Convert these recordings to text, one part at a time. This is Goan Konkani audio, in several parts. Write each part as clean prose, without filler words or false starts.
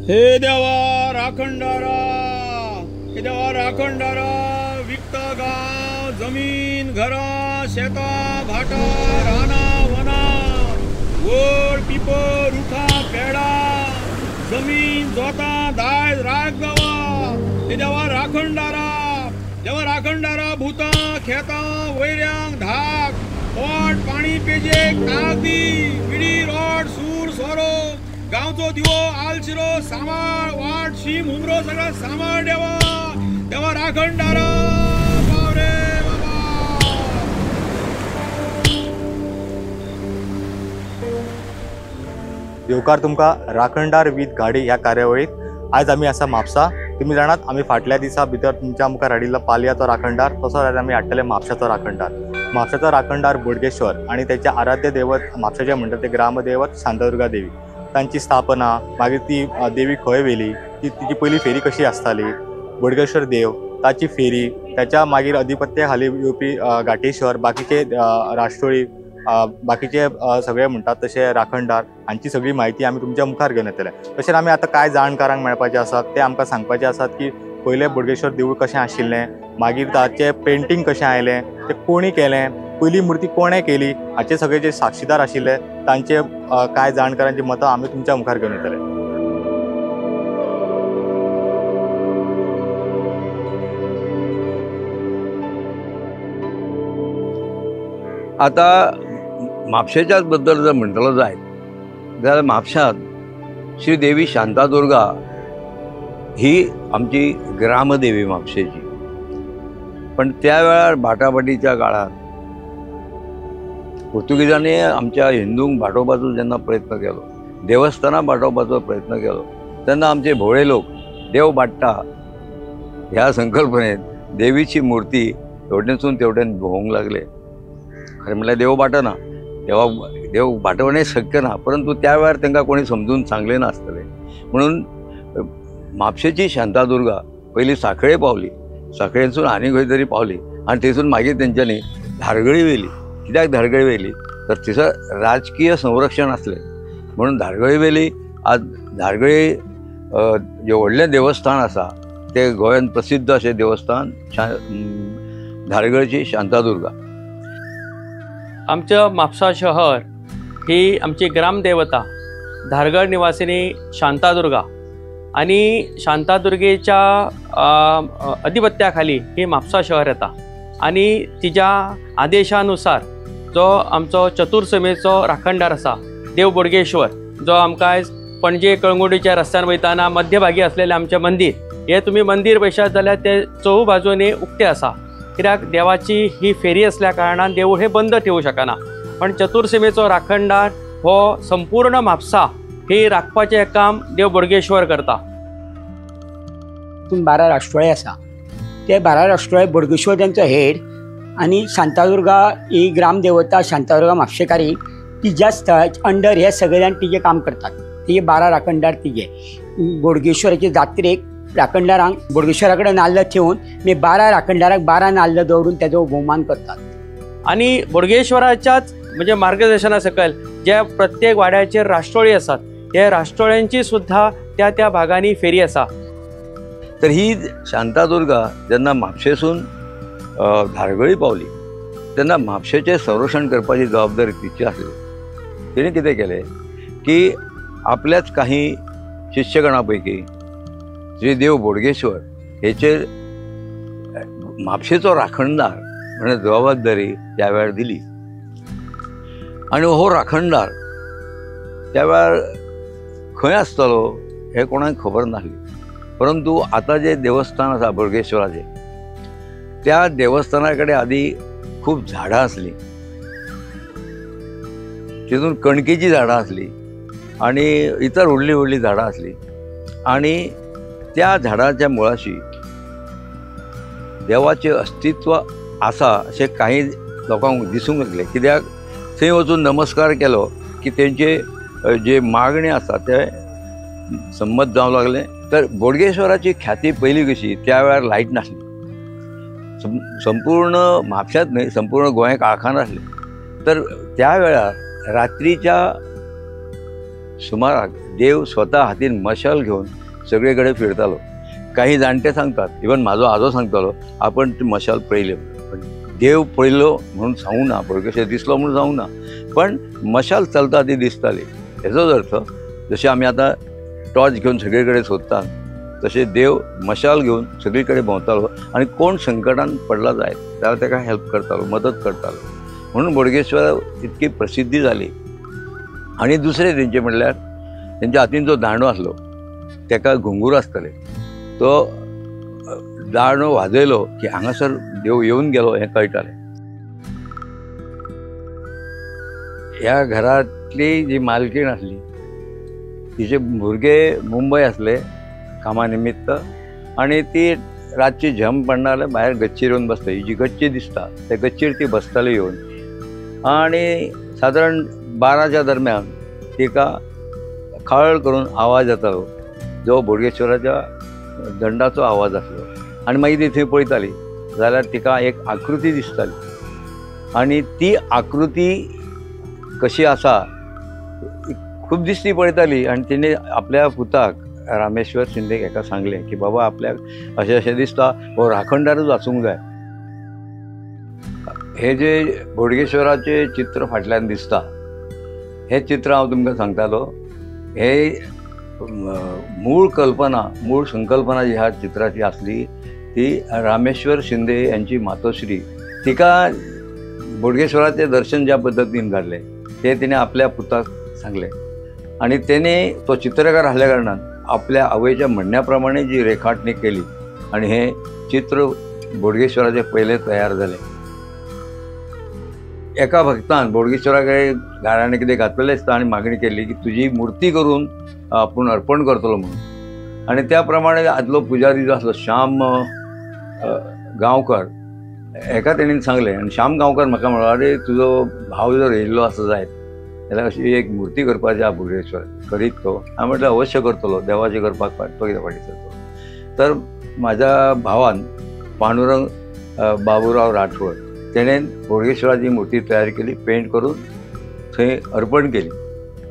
हे देवा राखणदारा, हे देवा राखणदारा, विकता गांव जमीन घरां शेतां भाटां रानां वनां वड पिपर रुखां पेडां जमीन जोतां दायज राख देवा। हे देवा राखणदारा, देवा राखणदारा, भुतां खेतां वैऱ्यांक धाक पोट पाणी पेजेक ताक दी, विडी रोड सूर सोरो गांवचो दिवो आलशिरो सांबाळ वाट शीम हुमरो सगळा सांबाळ देवा। देवा राखणदारा पाव रे बाबा। येवकार तुमकां राखणदार विथ गाडी ह्या कार्यावळीत। आयज आमी आसा म्हापसा। तुमी जाणात आमी फाटल्या दिसा भितर तुमच्या मुखार हाडिल्लो पालयाचो राखणदार, तसोच आयज आमी हाडटले म्हापशाचो राखणदार। म्हापशाचो राखणदार बोडगेश्वर आनी तेचे आराध्य दैवत म्हापशाचें म्हणटात ते ग्रामदैवत शांतादुर्गा देवी, तांची स्थापना, मागीर ती देवी खंय व्हेली, ती तिची पयली फेरी कशी आसताली, बोडगेश्वर देव ताची फेरी, त्याच्या मागीर अधिपत्या खाली येवपी घाटेश्वर, बाकीचे राष्ट्रोळी, बाकीचे सगळे म्हणटात तशे राखणदार हांची सगळी म्हायती आमी तुमच्या मुखार घेवन येतले। तशेंच आमी आतां कांय जाणकारांक मेळपाचे आसात, ते आमकां सांगपाचे आसात की पयलें बोडगेश्वर देवूळ कशें आशिल्लें, मागीर ताचें पेंटींग कशें आयलें, तें कोणी केलें, पयली मुर्ती कोणें केली, हाचे सगळे जे साक्षीदार आशिल्ले तांचे कांय जाणकारांची मतां आमी तुमच्या मुखार घेवन येतले। आतां म्हापशेच्याच बद्दल जर म्हणटलो जायत जाल्यार म्हापशांत श्री देवी शांतादुर्गा ही आमची ग्रामदेवी म्हापशेची। पण त्या वेळार बाटाबाटीच्या काळार पोर्तुगीजांनी आमच्या हिंदूंक बाटोवपाचो जेन्ना प्रयत्न केलो, देवस्थानां बाटोवपाचो प्रयत्न केलो, तेन्ना आमचे भोळे लोक देव बाट्टा ह्या संकल्पनेत देवीची मूर्ती हेवटेनसून तेवटेन भोंवूंक लागले। खरें म्हणल्यार देव बाटना, देवा देव बाटोवणें शक्य ना, परंतु त्या वेळार तांकां कोणी समजून सांगलें नासतलें म्हणून म्हापशेची शांतादुर्गा पयलीं साखळे पावली, साखळेसून आनी खंय तरी पावली आनी थंयसून मागीर तेंच्यांनी धारगळी व्हेली। कित्याक धारगळी व्हेली तर थंयसर राजकीय संरक्षण आसलें म्हणून धारगळी व्हेली। आज धारगळी जें व्हडलें देवस्थान आसा तें गोंयांत प्रसिद्ध अशें देवस्थान धारगळची शांतादुर्गा। आमचं म्हापसा शहर ही आमची ग्रामदेवता धारगळ निवासिनी शांतादुर्गा आणि शांतादुर्गेच्या अधिपत्याखाली ही म्हापसा शहर येता आणि तिच्या आदेशानुसार जो आमचो चतुर्समेचो राखणदार आसा देव बोडगेश्वर, जो आमकां आयज पणजे कळंगुटीच्या रस्त्यान वयताना मध्यभागी असलेलें आमचें मंदीर, हे तुमी मंदीर पळयशात जाल्यार ते चोव बाजूनी उक्तें आसा, कित्याक देवाची ही फेरी असल्या कारणान देवूळ हे बंद ठेवू शकना। पण चतुर्सीमेचो राखणदार हो संपूर्ण म्हापसा ही राखपाचें काम देव बोडगेश्वर करता। तितून 12 राष्ट्रोळे आसा, ते 12 राष्ट्रोळे बोडगेश्वर तेंचो हेड आनी शांतादुर्गा ही ग्रामदेवता शांतादुर्गा म्हापशेकारी तिज्या स्थळाच्या अंडर हे सगळे जाण तिजें काम करतात। तिजे 12 राखणदार तिजे बोडगेश्वराचे जात्रेक राखणदारांक बोडगेश्वरा कडेन नाल्ल ठेवून मी 12 राखणदाराक 12 नाल्ल दवरून तेजो भोवमान करतात। आनी बोडगेश्वराच्याच म्हणजे मार्गदर्शना सकयल जे प्रत्येक वाड्याचेर राष्ट्रोळी आसात, हे राष्ट्रोळ्यांची सुद्धा त्या त्या भागांनी फेरी आसा। तर ही शांतादुर्गा जेन्ना म्हापशेसून धारगळी पावली तेन्ना म्हापशेचें संरक्षण करपाची जबाबदारी तिची आसली। तिणें कितें केलें की आपल्याच काही शिष्यगणा पैकी श्री देव बोडगेश्वर हेचेर म्हापशेचो राखणदार म्हणून जबाबदारी त्या वेळार दिली आनी हो राखणदार त्या वेळार खंय आसतलो हें कोणाक खबर नासली, परंतु आतां जें देवस्थान आसा बोडगेश्वराचें त्या देवस्थाना कडेन आदी खूब झाडां आसलीं, तितून कणकेचीं झाडां आसलीं आनी इतर व्हडलीं व्हडलीं झाडां आसलीं आनी त्या झाडाच्या मुळाशी देवाचें अस्तित्व आसा अशें कांय लोकांक दिसूंक लागलें। कित्याक थंय वचून नमस्कार केलो की तेंचे जे मागणें आसा ते संमत जावंक लागलें। तर बोडगेश्वराची ख्याती पयली कशी, त्या वेळार लायट नासली, संपूर्ण म्हापशांत न्हय संपूर्ण गोंय काळखान आसलें। तर त्या वेळार रात्रीच्या सुमाराक देव स्वता हातीन मशाल घेवन सगळे कडेन फिरतालो. काही जाणटे सांगतात, इवन म्हाजो आजो सांगतालो आपण ती मशाल पळयली, पण देव पळयलो म्हणून सांगूं ना, बोडगेश्वर दिसलो म्हणून सांगूं ना, पण मशाल चलता ती दिसताली. हेचोच अर्थ जशें आमी आतां टॉर्च घेवन सगळे कडेन सोदतात तशें देव मशाल घेवन सगळे कडेन भोंवतालो आनी कोण संकटान पडला जायत जाल्यार ताका हेल्प करतालो, मदत करतालो. म्हणून बोडगेश्वर इतकी प्रसिद्धी जाली. आनी दुसरें तेंचें म्हणल्यार तेंच्या हातीन जो दांडो आसलो ताका घुंगूर आसताले, तो दांडो वाजयलो की हांगासर देव येवन गेलो हें कळटालें. ह्या घरांतली जी मालकीण आसली तिचे भुरगे मुंबय आसले कामा निमित्त आनी ती रातची झम पडना जाल्यार भायर गच्चीर येवन बसता. ही जी गच्ची दिसता त्या गच्चीर ती बसताली येवन आनी सादारण 12च्या दरम्यान तिका खळळ करून आवाज येतालो जो बोडगेश्वराच्या दंडाचो आवाज आसलो. आनी मागीर ती थंय पळयताली जाल्यार तिका एक आकृती दिसताली आनी ती आकृती कशी आसा खूब दीस ती पळयताली. आनी तिणें आपल्या पुताक रामेश्वर शिंदेक हेका सांगलें की बाबा आपल्याक अशें अशें दिसता, हो राखणदारूच आसूंक जाय. हे जे बोडगेश्वराचें चित्र फाटल्यान दिसता हें चित्र हांव तुमकां सांगतालो, हे मूळ कल्पना, मूळ संकल्पना जी ह्या चित्राची आसली ती रामेश्वर शिंदे यांची मातोश्री तिका बोडगेश्वराचें दर्शन ज्या पद्दतीन जालें तें तिणें आपल्या पुताक सांगलें आनी तेणें तो चित्रकार आसल्या कारणान आपल्या आवयच्या म्हणण्या प्रमाणे जी रेखाटणी केली आनी हें चित्र बोडगेश्वराचें पयलें तयार जालें. एका भक्तान बोडगेश्वरा कडेन गाराणें कितें घातलेलें आसता आनी मागणी केली की तुजी मुर्ती करून आपूण अर्पण करतलो म्हणून. आनी त्या प्रमाणे आदलो पुजारी जो आसलो श्याम गांवकर हेका तेणेन सांगलें आनी श्याम गांवकर म्हाका म्हणलो अरे तुजो भाव जर येयल्लो आसा जायत जाल्यार अशी एक मुर्ती करपाची आहा बोडगेश्वर करीत तो. हांवें म्हटलें अवश्य करतलो, देवाचें करपाक तो कित्याक फाटीं सरतलो. तर म्हाज्या भावान पांडुरंग बाबूराव राठोड तेणेन बोडगेश्वराची मूर्ती तयार केली, पेंट करून थंय अर्पण केली.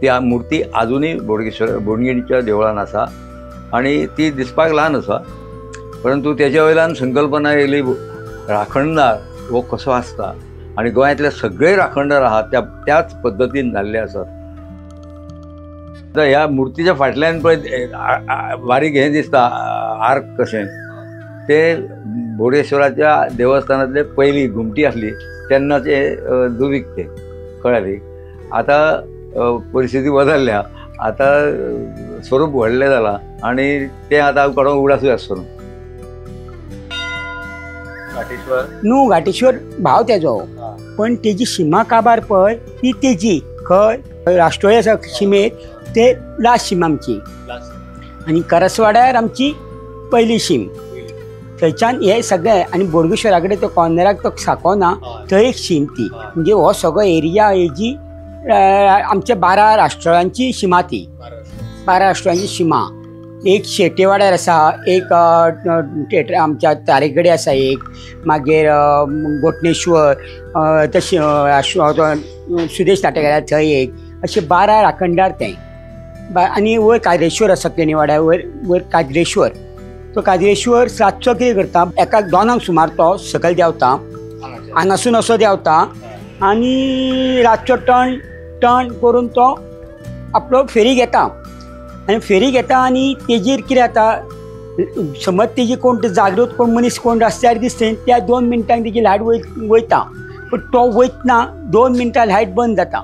ती मुर्ती आजुनूय बोडगेश्वर बोडगिणीच्या देवळान आसा आनी ती दिसपाक ल्हान आसा, परंतु तेच्या वयल्यान संकल्पना येयली राखणदार हो कसो आसता आनी गोंयांतले सगळे राखणदार आहात त्या त्याच पद्दतीन जाल्ले आसात. आतां ह्या मुर्तीच्या फाटल्यान पळय बारीक हें दिसता आर्क कशें, ते बोडगेश्वराच्या देवस्थानांतले पयली घुमटी आसली तेन्नाचे दुरीग ते कळ्ळें. आतां परिस्थिती बदलल्या, आतां स्वरूप व्हडलें जालां आनी तें आतां कोणाक उगडासूय आसचो ना. न्हू घाटेश्वर भाव तेजो, पण तेजी शिमा काबार पळय ती तेजी खंय राष्ट्रीय आसा शिमेर ते लास्ट शीम आमची आनी करसवाड्यार आमची पयली शीम. थंयच्यान हे सगळे आनी बोडगेश्वरा कडेन तो कॉर्नराक तो साको ना थंय एक शीम ती, म्हणजे हो सगळो एरिया हेजी आमच्या 12 राष्ट्रांची शिमा ती, 12 राष्ट्रांची शिमा. एक शेटेवाड्यार आसा, एक आमच्या तारेकडे आसा एक, मागीर गोटणेश्वर तशें सुदेश नाटेकार थंय एक, अशे 12 राखणदार ते. आनी वयर काद्रेश्वर आसा केणीवाड्यार, वयर वयर काद्रेश्वर, तो काद्रेश्वर रातचो कितें करता एका 2 सुमार तो सकयल देंवता, हांगासून असो देंवता आनी रातचो टर्न टर्न करून तो आपलो फेरी घेता आनी फेरी घेता आनी तेजेर कितें जाता समज तेजी कोण जागृत कोण मनीस कोण रस्त्यार दिसता त्या 2 मिनटांक तेजी लायट वयता, पूण तो वयतना 2 मिनटां लायट बंद जाता.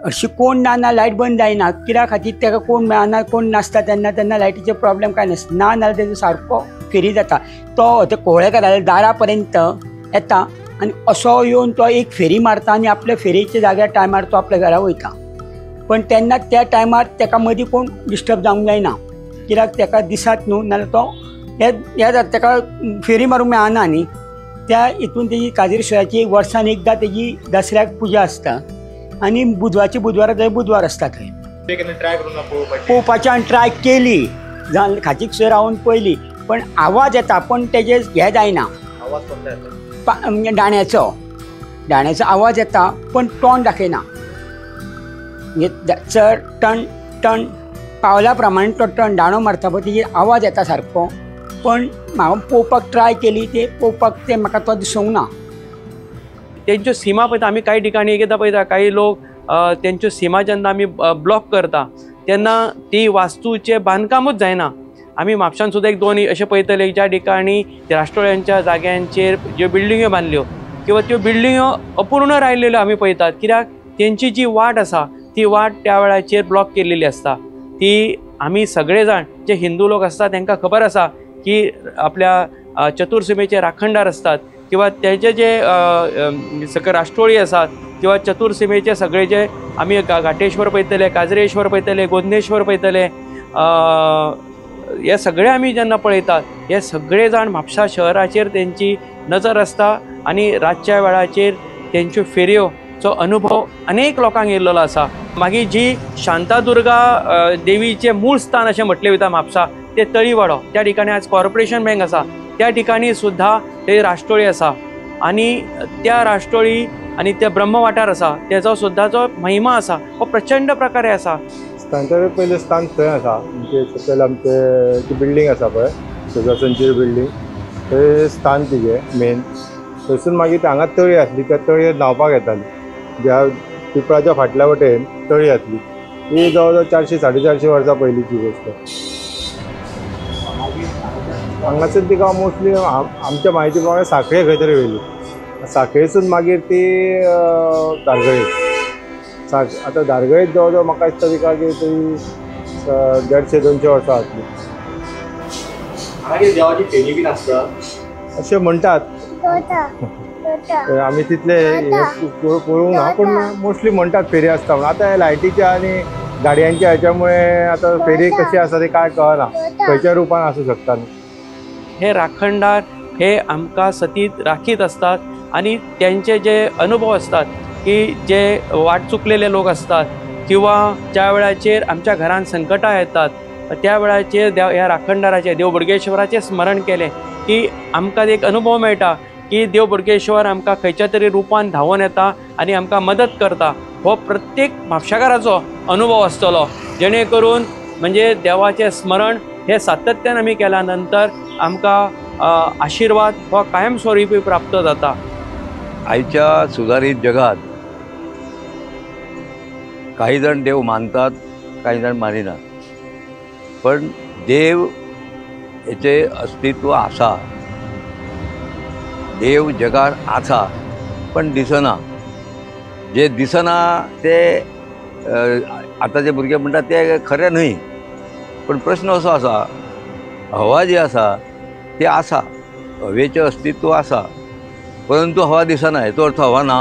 अशी कोण ना ना लायट बंद जायना कित्या खातीर ताका कोण मेळना कोण नासता तेन्ना तेन्ना लायटीचे प्रॉब्लेम कांय नासता, ना नाल्यार तेजो सारको फेरी जाता. तो ते कोवळेकाराल्या दारा पर्यंत येता आनी असो येवन तो एक फेरी मारता आनी आपल्या फेरयेच्या जाग्यार टायमार तो आपल्या घरा वयता. पण तेन्ना त्या टायमार ताका मदीं कोण डिस्टर्ब जावंक जायना कित्याक ताका दिसात न्हू नाल्यार तो हे जाता ताका फेरी मारूंक मेळना न्ही. त्या हितून तेजी काजरेश्वराची वर्सान एकदां तेजी दसऱ्याक पुजा आसता आनी बुधवारची बुधवारा थंय बुधवार आसता थंय पळोवपाचें. आनी ट्राय केली जावन खाचीक सुद्दां रावन पळयली पण आवाज येता पण तेजे हें जायना, दाण्याचो दाण्याचो आवाज येता पण तोंड दाखयना. म्हणजे चड टण टण पावला प्रमाणे तो टण दांडो मारता पळय तेजेर आवाज येता सारको, पण हांव पळोवपाक ट्राय केली ते पळोवपाक ते म्हाका तो दिसूंक ना। तेंच्यो सीमा पळयता आमी कांय ठिकाणी एक एकदां पळयता काही लोक तेंच्यो सीमा जेन्ना आमी ब्लॉक करता तेन्ना ती वास्तूचें बांदकामूच जायना। आमी म्हापशान सुद्दां एक दोन अशें पळयतले ज्या ठिकाणी राष्ट्रोळ्यांच्या जाग्यांचेर ज्यो बिल्डिंग्यो बांदल्यो किंवा त्यो बिल्डिंग्यो अपूर्ण राहिलेल्यो आमी पळयतात, कित्याक तेंची जी वाट आसा ती वाट त्या वेळाचेर ब्लॉक केलेली आसता। ती आमी सगळे जाण जे हिंदू लोक आसता तांकां खबर आसा की आपल्या चतुर्सिमेचे राखणदार असतात किंवा तेजे जे सगळे राष्ट्रोळी आसात किंवा चतुर्सिमेचे सगळे जे आमी घाटेश्वर पळयतले, काजरेश्वर पळयतले, गोदनेश्वर पळयतले, हे सगळे आमी जेन्ना पळयतात हे सगळे जाण म्हापसा शहराचेर तेंची नजर आसता आनी रातच्या वेळाचेर तेंच्यो फेरयोचो अनुभव अनेक लोकांक येयल्लो आसा। मागीर जी शांतादुर्गा देवीचें मूळ स्थान अशें म्हटलें वयता म्हापसा ते तळीवाडो, त्या ठिकाणी आज कॉर्पोरेशन बँक आसा त्या ठिकाणी सुद्दां ते राष्ट्रोळी आसा आनी त्या राष्ट्रोळी आनी ते ब्रह्म वाठार आसा तेजो सुद्दां जो महिमा आसा हो प्रचंड प्रकारे आसा। स्थानांतरे पयलें स्थान थंय आसा म्हणजे सकयल आमचे ती बिल्डींग आसा पळय सजासंची बिल्डींग थंय स्थान तिजें मेन। थंयसून मागीर हांगा तळी आसली, त्या तळयेर न्हांवपाक येताली, ज्या पिपळाच्या फाटल्या वटेन तळी आसली ही जवळ जवळ 400 450 वर्सां पयलींची गोश्ट। हांगासर तिका मोस्टली आमच्या म्हायती प्रमाणे साखळे खंय तरी व्हेली, साखळेसून मागीर ती धारगळी, आतां धारगळीत जवळ जवळ म्हाका दिसता तिका की तरी 150-200 वर्सां जातली। मागीर देवाची फेरी बीन आसता अशें म्हणटात, आमी तितले पळोवंक ना पूण मोस्टली म्हणटात फेरी आसता म्हणून। आतां लायटीच्या आनी गाडयांच्या हेच्यामुळे आतां फेरी कशी आसा ती कांय कळना, खंयच्या रुपान आसूं शकता। हे राखणदार हे आमकां सतीत राखीत असतात आनी त्यांचे जे अनुभव असतात की जे वाट चुकलेले लोक असतात किंवा ज्या वेळाचेर आमच्या घरान संकटां येतात त्या वेळाचेर ह्या राखणदाराचे देव बोडगेश्वराचें स्मरण केलें की आमकां एक अनुभव मेळटा की देव बोडगेश्वर आमकां खंयच्या तरी रुपान धांवून येता आनी आमकां मदत करता। हो प्रत्येक म्हापशाकाराचो अनुभव आसतलो, जेणे करून म्हणजे देवाचें स्मरण हे सातत्यान आमी केल्या नंतर आमकां आशिर्वाद हो कायमस्वरूपी प्राप्त जाता। आयच्या सुधारित जगात काही जण देव मानतात, काही जण मानिनात, पण देव हेचे अस्तित्व आसा, देव जगार आसा पण दिसना। जे दिसना ते आतांचे भुरगे म्हणटात ते खरें न्हय, पण प्रश्न असो आसा, हवा जी आसा ती आसा, हवेचें अस्तित्व आसा, परंतु हवा दिसना, हेचो अर्थ हवा ना।